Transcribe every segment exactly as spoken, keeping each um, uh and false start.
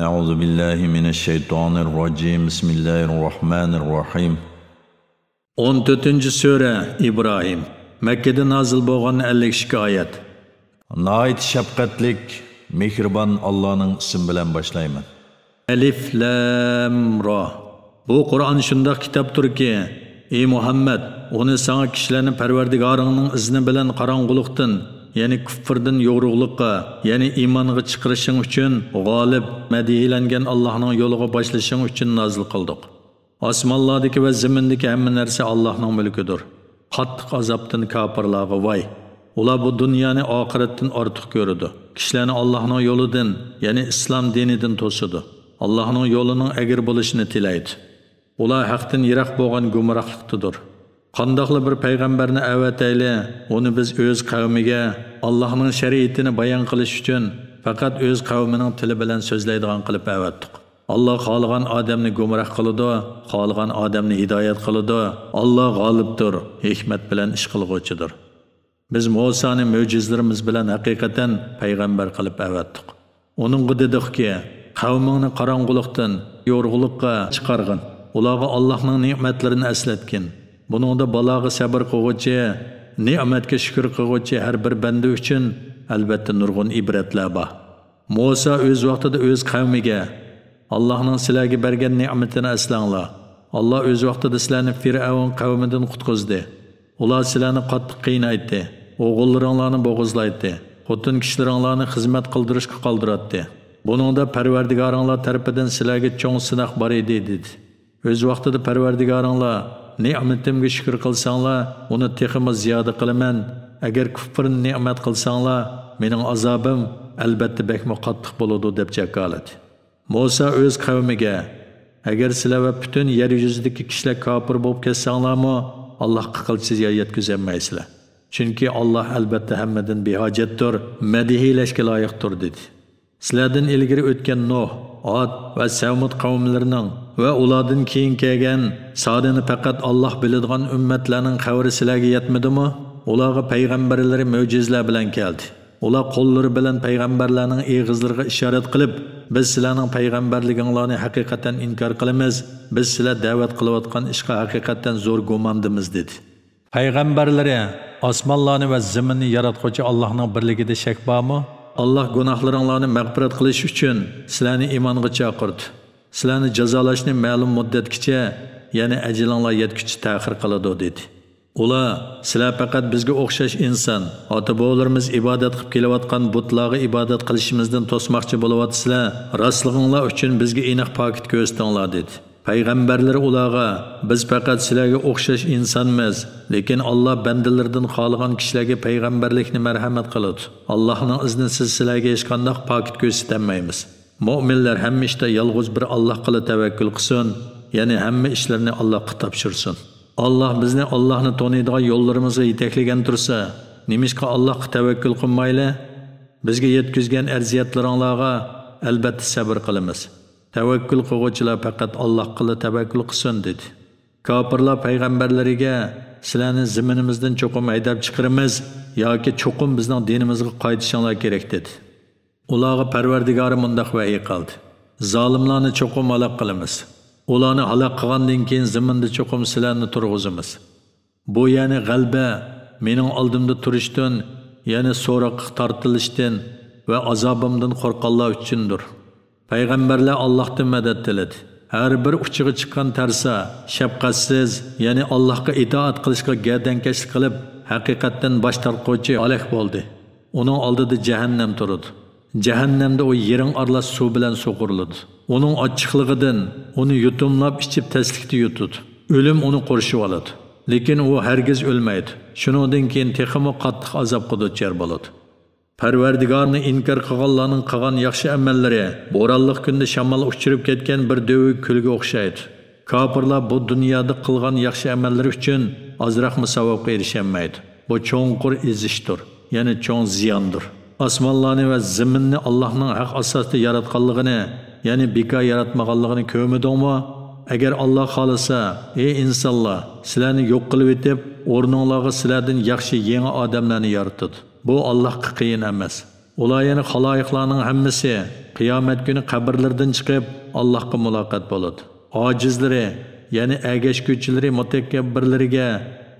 أعوذ بالله من الشيطان الرجيم. بسم الله الرحمن الرحيم. ئون تۆتىنچى سۈرە، ئىبراھىم. مەككىدە نازىل بولغان، ئەللىك ئىككى ئايەت. ناھايىتى شەپقەتلىك، مېھرىبان ئاللانىڭ ئىسمى بىلەن باشلايمەن. ئەلىف لام را. بۇ قۇرئان شۇنداق كىتابتۇركى، ئى مۇھەممەد، ئۇنى ساڭا كىشىلەرنى پەرۋەردىگارىڭنىڭ ئىزنى بىلەن قاراڭغۇلۇقتىن، يەنى كۇفرىدىن يورۇقلۇققا، يەنى ئىمانغا چىقىرىشىڭ ئۈچۈن غالىب، مەدھىيلەنگەن ئاللاھنىڭ يولىغا باشلىشىڭ ئۈچۈن نازىل قىلدۇق. ئاسمانلاردىكى ۋە زېمىندىكى ھەممە نەرسە ئاللاھنىڭ مۈلكىدۇر. قاتتىق ئازابتىن كاپىرلارغا ۋاي! ئۇلار بۇ دۇنيانى ئاخىرەتتىن ئارتۇق كۆرىدۇ. كىشىلەرنى ئاللاھنىڭ يولىدىن، يەنى ئىسلام دىنىدىن توسىدۇ. ئاللاھنىڭ يولىنىڭ ئەگرى بولۇشىنى تىلەيدۇ. ئۇلار ھەقتىن يىراق بولغان گۇمراھلىقتىدۇر. قانداقلا بىر پەيغەمبەرنى ئەۋەتەيلى، ئۇنى بىز ئۆز قەۋمىگە ئاللاھنىڭ شەرىئىتىنى بايان قىلىش ئۈچۈن پەقەت ئۆز قەۋمىنىڭ تىلى بىلەن سۆزلەيدىغان قىلىپ ئەۋەتتۇق. ئاللا خالىغان ئادەمنى گۇمراھ قىلىدۇ، خالىغان ئادەمنى ھىدايەت قىلىدۇ. ئاللا غالىبتۇر، ھېكمەت بىلەن ئىش قىلغۇچىدۇر. بىز مۇسانى مۆجىزىلىرىمىز بىلەن ھەقىقەتەن پەيغەمبەر قىلىپ ئەۋەتتۇق. ئۇنىڭغا دېدۇقكى، قەۋمىڭنى قاراڭغۇلۇقتىن يورۇقلۇققا چىقارغىن، ئۇلارغا ئاللاھنىڭ نېمەتلىرىنى ئەسلەتكىن. بۇنىڭدا بالاغا سەبىر قىلغۇچى، نېمەتكە شۈكۈر قىلغۇچى ھەر بىر بەندە ئۈچۈن ئەلبەتتە نۇرغۇن ئىبرەتلەر بار. مۇسا ئۆز ۋاقتىدا ئۆز قەۋمىگە، ئاللاھنىڭ سىلەرگە بەرگەن نېمىتىنى ئەسلەڭلار. ئاللا ئۆز ۋاقتىدا سىلەرنى فىرئەۋن قەۋمىدىن قۇتقۇزدى. ئۇلار سىلەرنى قاتتىق قىينايتتى. ئوغۇللىرىڭلارنى بوغۇزلايتتى. خوتۇن كىشىلىرىڭلارنى خىزمەت قىلدۇرۇشقا قالدۇراتتى. بۇنىڭدا پەرۋەردىگارىڭلار تەرىپىدىن سىلەرگە چوڭ سىناق بار ئىدى، دېدى. ئۆز ۋاقتىدا پەرۋەردىگارىڭلار نېمىتىمگە شۈكۈر قىلساڭلار، ئۇنى تېخىمۇ زىيادە قىلىمەن، ئەگەر كۇفرنى نېمەت قىلساڭلار، مېنىڭ ئازابىم ئەلبەتتە بەكمۇ قاتتىق بولىدۇ، دەپ جاكارلىدى. مۇسا ئۆز قەۋمىگە، ئەگەر سىلەر ۋە پۈتۈن يەر يۈزىدىكى كىشىلەر كاپىر بولۇپ كەتسەڭلارمۇ، ئاللاھقا قىلچە زىيان يەتكۈزەلمەيسىلەر. چۈنكى ئاللاھ ئەلبەتتە ھەممىدىن بىھاجەتتۇر، مەدھىيلەشكە لايىقتۇر، دېدى. سىلەردىن ئىلگىرى ئۆتكەن نۇھ، ئاد ۋە سەمۇد قەۋملىرىنىڭ ۋە ئۇلاردىن كېيىن كەلگەن سانىنى پەقەت ئاللاھ بىلىدىغان ئۈممەتلەرنىڭ خەۋىرى سىلەرگە يەتمىدىمۇ؟ ئۇلارغا پەيغەمبەرلىرى مۆجىزىلەر بىلەن كەلدى. ئۇلار قوللىرى بىلەن پەيغەمبەرلەرنىڭ ئېغىزلىرىغا ئىشارەت قىلىپ، بىز سىلەرنىڭ پەيغەمبەرلىكىڭلارنى ھەقىقەتەن ئىنكار قىلىمىز، بىز سىلەر دەۋەت قىلىۋاتقان ئىشقا ھەقىقەتەن زور گۇماندىمىز، دېدى. پەيغەمبەرلىرى، ئاسمانلارنى ۋە زېمىننى ياراتقۇچى ئاللاھنىڭ بىرلىكىدە شەك بارمۇ؟ ئاللاھ گۇناھلىرىڭلارنى مەغپىرەت قىلىش ئۈچۈن سىلەرنى ئىمانغا چاقىردى. سىلەرنى جازالاشنى مەلۇم مۇددەتكىچە، يەنى ئەجىلىڭلار يەتكۈچە تەخىر قىلىدۇ، دېدى. ئۇلار، سىلەر پەقەت بىزگە ئوخشاش ئىنسان، ئاتا-بوۋىلىرىمىز ئىبادەت قىلىپ كېلىۋاتقان بۇتلارغا ئىبادەت قىلىشىمىزدىن توسماقچى بولۇۋاتىسىلەر، راستلىقىڭلار ئۈچۈن بىزگە ئېنىق پاكىت كۆرسىتىڭلار، دېدى. پەيغەمبەرلىرى ئۇلارغا، بىز پەقەت سىلەرگە ئوخشاش ئىنسانمىز، لېكىن ئاللاھ بەندىلىرىدىن خالىغان كىشىلەرگە پەيغەمبەرلىكنى مەرھەمەت قىلىدۇ. ئاللاھنىڭ ئىزنىسىز سىلەرگە ھېچقانداق پاكىت كۆرسىتەلمەيمىز. مۆمىنلەر ھەممە ئىشتا يالغۇز بىر ئاللاھقىلا تەۋەككۈل قىلسۇن، يەنى ھەممە ئىشلىرىنى ئاللاھقا تاپشۇرسۇن. ئاللاھ بىزنى ئاللاھنى تونۇيدىغان يوللىرىمىزغا يېتەكلىگەن تۇرسا، نېمىشقا ئاللاھقا تەۋەككۈل قىلمايلى؟ بىزگە يەتكۈزگەن ئەزىيەتلىرىڭلارغا ئەلبەتتە سەبرى قىلىمىز. تەۋەككۈل قىلغۇچىلار پەقەت ئاللاھقىلا تەۋەككۈل قىلسۇن، دېدى. كاپىرلار پەيغەمبەرلىرىگە، سىلەرنى زېمىنىمىزدىن چوقۇم ھەيدەپ چىقىرىمىز ياكى چوقۇم بىزنىڭ دىنىمىزغا قايتىشىڭلار كېرەك، دېدى. ئۇلارغا پەرۋەردىگارى مۇنداق ۋەھىي قىلدى: زالىملارنى چوقۇم ھالاك قىلىمىز. ئۇلارنى ھالاك قىلغاندىن كېيىن زېمىندا چوقۇم سىلەرنى تۇرغۇزىمىز. بۇ يەنى غەلىبە مېنىڭ ئالدىمدا تۇرۇشتىن، يەنى سوراققا تارتىلىشتىن ۋە ئازابىمدىن قورققانلار ئۈچۈندۇر. پەيغەمبەرلەر ئاللاھتىن مەدەت تىلىدى. ھەر بىر ئۇچىغا چىققان تەرسا، شەپقەتسىز، يەنى ئاللاھقا ئىتائەت قىلىشقا گەردەنكەشلىك قىلىپ، ھەقىقەتتىن باش تارتقۇچى ھالاك بولدى. ئۇنىڭ ئالدىدا جەھەننەم تۇرىدۇ. جەھەننەمدە ئۇ يىرىڭ ئارىلاش سۇ بىلەن سۇغۇرۇلىدۇ. ئۇنىڭ ئاچچىقلىقىدىن ئۇنى يۇتۇملاپ ئىچىپ تەسلىكتە يۇتىدۇ. ئۆلۈم ئۇنى قورشىۋالىدۇ. لېكىن ئۇ ھەرگىز ئۆلمەيدۇ. شۇنىڭدىن كېيىن تېخىمۇ قاتتىق ئازابقا دۇچار بولىدۇ. پەرۋەردىگارنى ئىنكار قىلغانلارنىڭ قىلغان ياخشى ئەمەللىرى بورانلىق كۈندە شامال ئۇچۇرۇپ كەتكەن بىر دۆۋىگە كۈلگە ئوخشايدۇ. كاپىرلار بۇ دۇنيادا قىلغان ياخشى ئەمەللىرى ئۈچۈن ئازراقمۇ ساۋابقا ئېرىشەلمەيدۇ. بۇ چوڭقۇر ئېزىشتۇر، يەنى چوڭ زىياندۇر. ئاسمانلارنى ۋە زېمىننى ئاللاھنىڭ ھەق ئاساستا ياراتقانلىقىنى، يەنى بىكار ياراتمىغانلىقىنى كۆرمىدىڭمۇ؟ ئەگەر ئاللاھ خالىسا، ئى ئىنسانلار، سىلەرنى يوق قىلىۋېتىپ، ئورنۇڭلارغا سىلەردىن ياخشى يېڭى ئادەملەرنى يارىتىدۇ. بۇ ئاللاھقا قىيىن ئەمەس. ئۇلار، يەنى خالايىقلارنىڭ ھەممىسى قىيامەت كۈنى قەبرىلىرىدىن چىقىپ، ئاللاھقا مۇلاقات بولىدۇ. ئاجىزلىرى، يەنى ئەگەشكۈچىلىرى مۇتەكەببىرلىرىگە،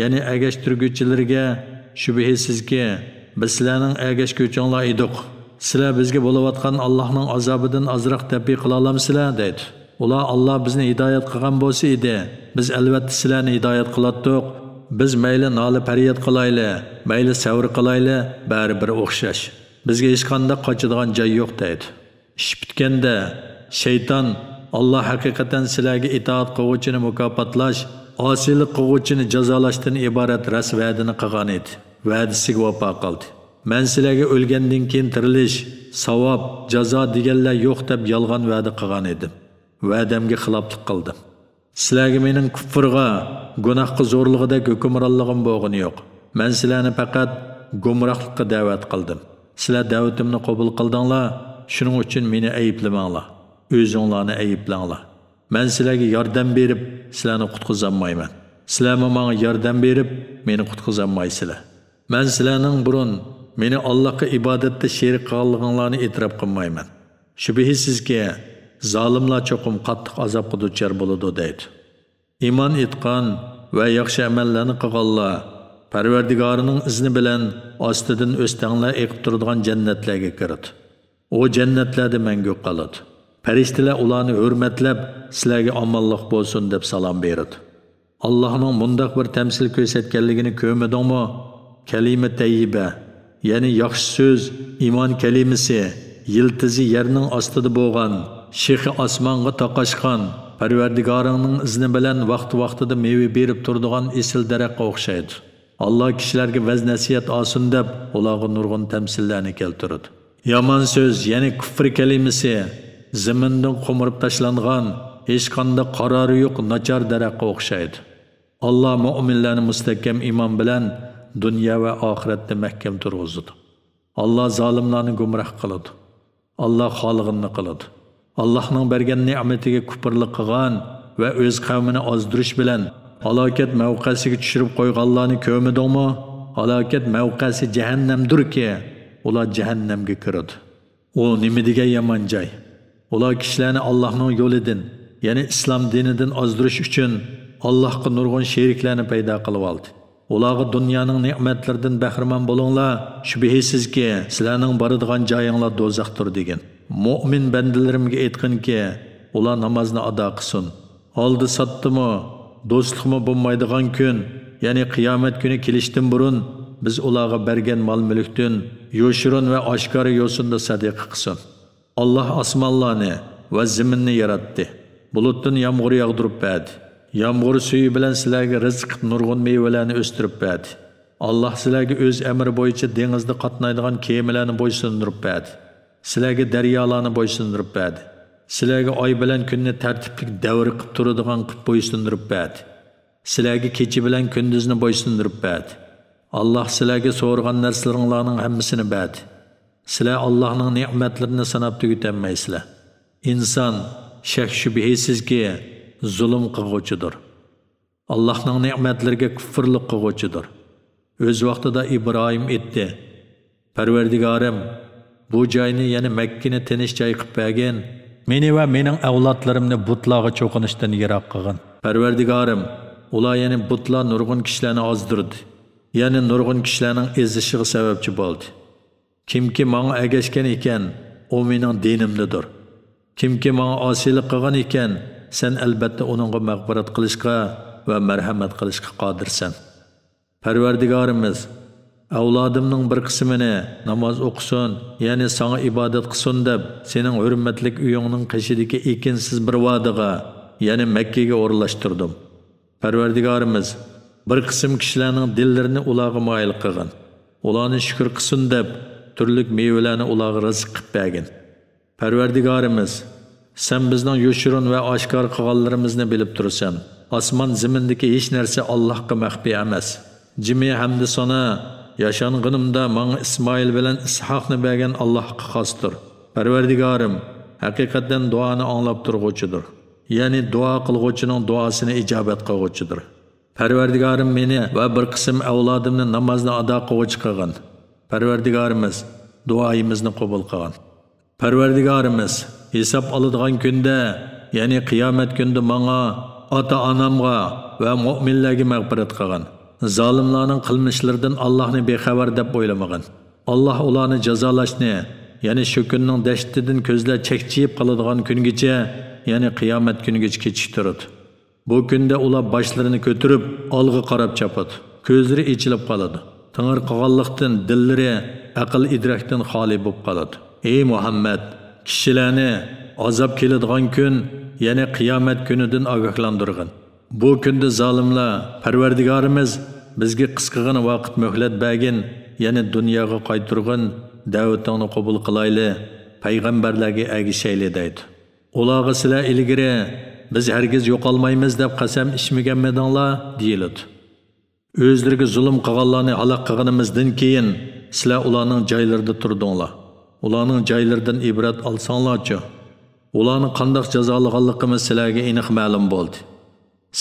يەنى ئەگەشتۈرگۈچىلىرىگە، شۈبھىسىزكى، بىز سىلەرنىڭ ئەگەشكۈچىڭلار ئىدۇق. سىلەر بىزگە بولۇۋاتقان ئاللاھنىڭ ئازابىدىن ئازراق دەپئى قىلالامسىلەر؟ دەيدۇ. ئۇلار، ئاللا بىزنى ھىدايەت قىلغان بولسا ئىدى، بىز ئەلۋەتتە سىلەرنى ھىدايەت قىلاتتۇق. بىز مەيلى نالە-پەرياد قىلايلى، مەيلى سەۋر قىلايلى، بەرىبىر ئوخشاش. بىزگە ھېچقانداق قاچىدىغان جاي يوق، دەيدۇ. ئىش پۈتكەندە، شەيتان، ئاللا ھەقىقەتەن سىلەرگە ئىتائەت قىلغۇچىنى مۇكاپاتلاش، ئاسىيلىق قىلغۇچىنى جازالاشتىن ئىبارەت راست ۋەدىنى قىلغان ئىدى. ۋەدىسىگە ۋاپا قىلدى. مەن سىلەرگە ئۆلگەندىن كېيىن تىرىلىش، ساۋاب، جازا دېگەنلەر يوق دەپ يالغان ۋەدە قىلغان ئىدىم. ۋەدەمگە خىلاپلىق قىلدىم. سىلەرگە مېنىڭ كۇفرغا، گۇناھقا زورلىغۇدەك ھۆكۈمرانلىقىم بولغىنى يوق. مەن سىلەرنى پەقەت گۇمراھلىققا دەۋەت قىلدىم. سىلەر دەۋىتىمنى قوبۇل قىلدىڭلار، شۇنىڭ ئۈچۈن مېنى ئەيىبلىمەڭلار. ئۆزۈڭلارنى ئەيىبلەڭلار. مەن سىلەرگە ياردەم بېرىپ، سىلەرنى قۇتقۇزالمايمەن. سىلەرمۇ ماڭا ياردەم بېرىپ، مېنى قۇتقۇزالمايسىلەر. مەن سىلەرنىڭ بۇرۇن مېنى ئاللاھقا ئىبادەتتە شېرىك قىلغانلىقىڭلارنى ئېتىراپ قىلمايمەن. شۈبھىسىزكى، زالىملار چوقۇم قاتتىق ئازابقا دۇچار بولىدۇ، دەيدۇ. ئىمان ئېيتقان ۋە ياخشى ئەمەللەرنى قىلغانلار پەرۋەردىگارىنىڭ ئىزنى بىلەن ئاستىدىن ئۆستەڭلەر ئېقىپ تۇرىدىغان جەننەتلەرگە كىرىدۇ. ئۇ جەننەتلەردە مەڭگۈ قالىدۇ. پەرىشتىلەر ئۇلارنى ھۆرمەتلەپ، سىلەرگە ئامانلىق بولسۇن دەپ سالام بېرىدۇ. ئاللاھنىڭ مۇنداق بىر تەمسىل كۆرسەتكەنلىكىنى كۆرمىدىڭمۇ؟ كەلىمە تەييىبە، يەنى ياخشى سۆز، ئىمان كەلىمىسى، يىلتىزى يەرنىڭ ئاستىدا بولغان، شېخى ئاسمانغا تاقاشقان، پەرۋەردىگارىڭنىڭ ئىزنى بىلەن ۋاقتى-ۋاقتىدا مېۋە بېرىپ تۇرىدىغان ئېسىل دەرەخكە ئوخشايدۇ. ئاللا كىشىلەرگە ۋەز-نەسىھەت ئالسۇن دەپ، ئۇلارغا نۇرغۇن تەمسىللەرنى كەلتۈرىدۇ. يامان سۆز، يەنى كۇفر كەلىمىسى، زېمىندىن قومۇرۇپ تاشلانغان، ھېچقانداق قارارى يوق ناچار دەرەخكە ئوخشايدۇ. ئاللا مۆمىنلەرنى مۇستەھكەم ئىمان بىلەن دۇنيا ۋە ئاخىرەتتە مەھكەم تۇرغۇزىدۇ. ئاللا زالىملارنى گۇمراھ قىلىدۇ. ئاللا خالىغىنىنى قىلىدۇ. ئاللاھنىڭ بەرگەن نېمىتىگە كۇپۇرلۇق قىلغان ۋە ئۆز قەۋمىنى ئازدۇرۇش بىلەن ھالاكەت مەۋقەسىگە چۈشۈرۈپ قويغانلارنى كۆرمىدىڭمۇ؟ ھالاكەت مەۋقەسى جەھەننەمدۇركى، ئۇلار جەھەننەمگە كىرىدۇ. ئۇ نېمە دېگەن يامان جاي! ئۇلار كىشىلەرنى ئاللاھنىڭ يولىدىن، يەنى ئىسلام دىنىدىن ئازدۇرۇش ئۈچۈن ئاللاھقا نۇرغۇن شېرىكلەرنى پەيدا قىلىۋالدى. ئۇلارغا دۇنيانىڭ نېمەتلىرىدىن بەھرىمەن بولۇڭلار، شۈبھىسىزكى، سىلەرنىڭ بارىدىغان جايىڭلار دوزاختۇر، دېگىن. مۆمىن بەندىلىرىمگە ئېيتقىنكى، ئۇلار نامازنى ئادا قىلسۇن. ئالدى-ساتتىمۇ، دوستلۇقمۇ بولمايدىغان كۈن، يەنى قىيامەت كۈنى كېلىشتىن بۇرۇن، بىز ئۇلارغا بەرگەن مال-مۈلۈكتىن يوشۇرۇن ۋە ئاشكارا يوسۇندا سەدىقە قىلسۇن. ئاللاھ ئاسمانلارنى ۋە زېمىننى ياراتتى. بۇلۇتتىن يامغۇر ياغدۇرۇپ بەردى. يامغۇر سۈيى بىلەن سىلەرگە رىزىق قىلىپ نۇرغۇن مېۋىلەرنى ئۆستۈرۈپ بەردى. ئاللاھ سىلەرگە ئۆز ئەمرى بويىچە دېڭىزدا قاتنايدىغان كېمىلەرنى بويسۇندۇرۇپ بەردى. سىلەرگە دەريالارنى بويسۇندۇرۇپ بەردى. سىلەرگە ئاي بىلەن كۈننى تەرتىپلىك دەۋر قىلىپ تۇرىدىغان قىلىپ بويسۇندۇرۇپ بەردى. سىلەرگە كېچە بىلەن كۈندۈزنى بويسۇندۇرۇپ بەردى. ئاللاھ سىلەرگە سورىغان نەرسىلىرىڭلارنىڭ ھەممىسىنى بەردى. سىلەر ئاللاھنىڭ نېمەتلىرىنى ساناپ تۈگىتەلمەيسىلەر. ئىنسان، شەك-شۈبھىسىزكى، زۇلۇم قىلغۇچىدۇر. ئاللاھنىڭ نېمەتلىرىگە كۇفرلۇق قىلغۇچىدۇر. ئۆز ۋاقتىدا ئىبراھىم ئېيتتى: پەرۋەردىگارىم، بۇ جاينى، يەنى مەككىنى تىنچ جاي قىلىپ بەرگىن. مېنى ۋە مېنىڭ ئەۋلادلىرىمنى بۇتلارغا چوقۇنۇشتىن يىراق قىلغىن. پەرۋەردىگارىم، ئۇلار، يەنى بۇتلار نۇرغۇن كىشىلەرنى ئازدۇردى، يەنى نۇرغۇن كىشىلەرنىڭ ئېزىشىغا سەۋەبچى بولدى. كىمكى ماڭا ئەگەشكەن ئىكەن، ئۇ مېنىڭ دىنىمدىدۇر. كىمكى ماڭا ئاسىيلىق قىلغان ئىكەن، سەن ئەلبەتتە ئۇنىڭغا مەغپىرەت قىلىشقا ۋە مەرھەمەت قىلىشقا قادىرسەن. پەرۋەردىگارىمىز، ئەۋلادىمنىڭ بىر قىسمىنى ناماز ئوقۇسۇن، يەنى ساڭا ئىبادەت قىلسۇن دەپ، سېنىڭ ھۆرمەتلىك ئۆيۈڭنىڭ قېشىدىكى ئېكىنسىز بىر ۋادىغا، يەنى مەككىگە ئورۇنلاشتۇردۇم. پەرۋەردىگارىمىز، بىر قىسىم كىشىلەرنىڭ دىللىرىنى ئۇلارغا مايىل قىلغىن. ئۇلارنى شۈكۈر قىلسۇن دەپ، تۈرلۈك مېۋىلەرنى ئۇلارغا رىزىق قىلىپ بەرگىن. پەرۋەردىگارىمىز، سەن بىزنىڭ يوشۇرۇن ۋە ئاشكارا قىلغانلىرىمىزنى بىلىپ تۇرىسەن. ئاسمان زېمىندىكى ھېچ نەرسە ئاللاھقا مەخپىي ئەمەس. جىمى ھەمدۇ سانا، ياشانغىنىمدا ماڭا ئىسمائىل بىلەن ئىسھاقنى بەرگەن ئاللاھقا خاستۇر. پەرۋەردىگارىم، ھەقىقەتەن دۇئانى ئاڭلاپ تۇرغۇچىدۇر. يەنى دۇئا قىلغۇچىنىڭ دۇئاسىنى ئىجابەت قىلغۇچىدۇر. پەرۋەردىگارىم، مېنى ۋە بىر قىسىم ئەۋلادىمنى نامازنى ئادا قىلغۇچى قىلغىن. پەرۋەردىگارىمىز، دۇئايىمىزنى قوبۇل قىلغىن. پەرۋەردىگارىمىز، ھېساب ئالىدىغان كۈندە، يەنى قىيامەت كۈنىدە ماڭا، ئاتا-ئانامغا ۋە مۆمىنلەرگە مەغپىرەت قىلغىن. زالىملارنىڭ قىلمىشلىرىدىن ئاللاھنى بىخەۋەر دەپ ئويلىمىغىن. ئاللاھ ئۇلارنى جازالاشنى، يەنى شۇ كۈننىڭ دەھشىتىدىن كۆزلەر چەكچىيىپ قالىدىغان كۈنگىچە، يەنى قىيامەت كۈنىگىچە كېچىكتۈرىدۇ. بۇ كۈندە ئۇلار باشلىرىنى كۆتۈرۈپ، ئالغا قاراپ چاپىدۇ. كۆزلىرى ئېچىلىپ قالىدۇ. تېڭىرقىغانلىقتىن دىللىرى ئەقىل-ئىدراكتىن خالىي بولۇپ قالىدۇ. ئەي مۇھەممەد، كىشىلەرنى ئازاب كېلىدىغان كۈن، يەنى قىيامەت كۈنىدىن ئاگاھلاندۇرغىن. بۇ كۈندە زالىملار، پەرۋەردىگارىمىز، بىزگە قىسقىغىنە ۋاقىت مۆھلەت بەرگىن، يەنى دۇنياغا قايتۇرغىن، دەۋىتىڭنى قوبۇل قىلايلى، پەيغەمبەرلەرگە ئەگىشەيلى دەيدۇ. ئۇلارغا سىلەر ئىلگىرى، بىز ھەرگىز يوقالمايمىز دەپ قەسەم ئىچمىگەنمىدىڭلار؟ دېيىلىدۇ. ئۆزلىرىگە زۇلۇم قىلغانلارنى ھالاك قىلغىنىمىزدىن كېيىن، سىلەر ئۇلارنىڭ جايلىرىدا تۇردۇڭلار. ئۇلارنىڭ جايلىرىدىن ئىبرەت ئالساڭلارچۇ؟ ئۇلارنى قانداق جازالىغانلىقىمىز سىلەرگە ئېنىق مەلۇم بولدى.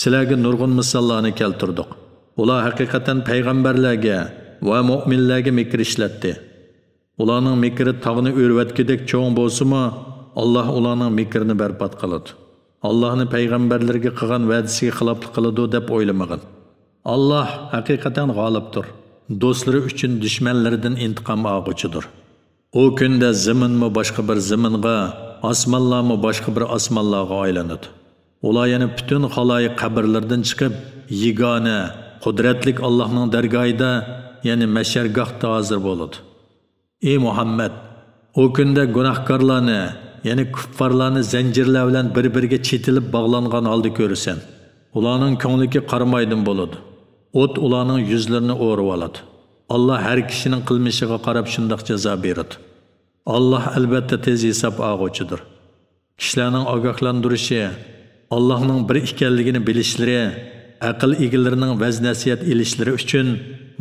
سىلەرگە نۇرغۇن مىساللارنى كەلتۈردۇق. ئۇلار ھەقىقەتەن پەيغەمبەرلەرگە ۋە مۆمىنلەرگە مىكىر ئىشلەتتى. ئۇلارنىڭ مىكرى تاغنى ئۆرۈۋەتكۈدەك چوڭ بولسىمۇ، ئاللاھ ئۇلارنىڭ مىكرىنى بەربات قىلىدۇ. ئاللاھنى پەيغەمبەرلىرىگە قىلغان ۋەدىسىگە خىلاپلىق قىلىدۇ دەپ ئويلىمىغىن. ئاللاھ ھەقىقەتەن غالىبتۇر. دوستلىرى ئۈچۈن دۈشمەنلىرىدىن ئىنتىقام ئالغۇچىدۇر. ئۇ كۈندە زېمىنمۇ باشقا بىر زېمىنغا، ئاسمانلارمۇ باشقا بىر ئاسمانلارغا ئايلىنىدۇ. ئۇلار يەنە پۈتۈن خالايىق قەبرىلىرىدىن چىقىپ، يېگانە، قۇدرەتلىك ئاللاھنىڭ دەرگاھىدا، يەنى مەھشەرگاھتا ھازىر بولىدۇ. ئى مۇھەممەد، ئۇ كۈندە گۇناھكارلارنى، يەنى كۇپپارلارنى زەنجىرلەر بىلەن بىر-بىرىگە چېتىلىپ باغلانغان ھالدا كۆرىسەن. ئۇلارنىڭ كۆڭلىكى قارامايدىن بولىدۇ. ئوت ئۇلارنىڭ يۈزلىرىنى ئورىۋالىدۇ. ئاللاھ ھەر كىشىنىڭ قىلمىشىغا قاراپ شۇنداق جازا بېرىدۇ. ئاللاھ ئەلۋەتتە تېز ھېساب ئالغۇچىدۇر. كىشىلەرنىڭ ئاگاھلاندۇرۇشى، ئاللاھنىڭ بىر ئىكەنلىكىنى بىلىشلىرى، ئەقىل ئىگىلىرىنىڭ ۋەز-نەسىھەت ئېلىشلىرى ئۈچۈن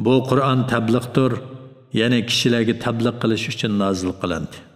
بۇ قۇرئان تەبلىغتۇر، يەنى كىشىلەرگە تەبلىغ قىلىش ئۈچۈن نازىل قىلىندى.